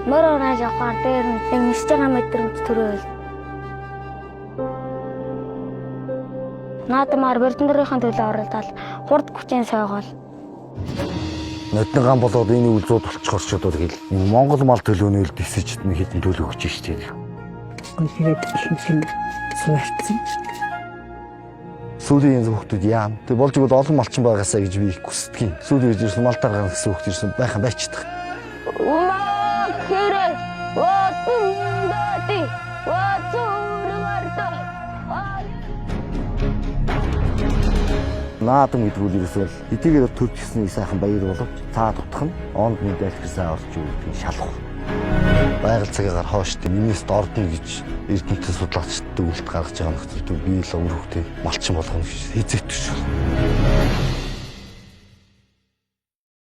Морь унааж явахаар дээр нь яг нисэж байгаа мэдрэмж төрөөл. Наадмаар Бэрдэндрийн төлөө оролдоод хурд хүчин сойгоол. Нодны гам болоод энэ үйл зууд болчихор ч одоо тэгэл Монгол мал төлөөнөл дисэж нэг хэдэн төлөв өгч штэ. Тэгээд ихэнх нь суурьцсан. Сүүлийн энэ хүүхдүүд яам. Тэг болж игэл олон малчин байгаасаа гэж би их хүсдэг юм. Сүүлийн үед ирсэн мал даргаан гэсэн хүүхд ирсэн байхан байчдаг. Махирэ ватундати ватурварта. Наадам гэдэг үл ерөөсөө л эдгээр төрж гисэн нэг сайхан баяр боловч цаа дутах нь онд мэдээлэх гэсэн орж өгдөг шалах. Байгаль цагаагаар хоош тийм энэс дордно гэж эрдэмтэн судлаачдад үлд гаргаж байгаа нөхцөлд би л өвөр хөхтэй малчин болгоно гэж хизээт төшөөл.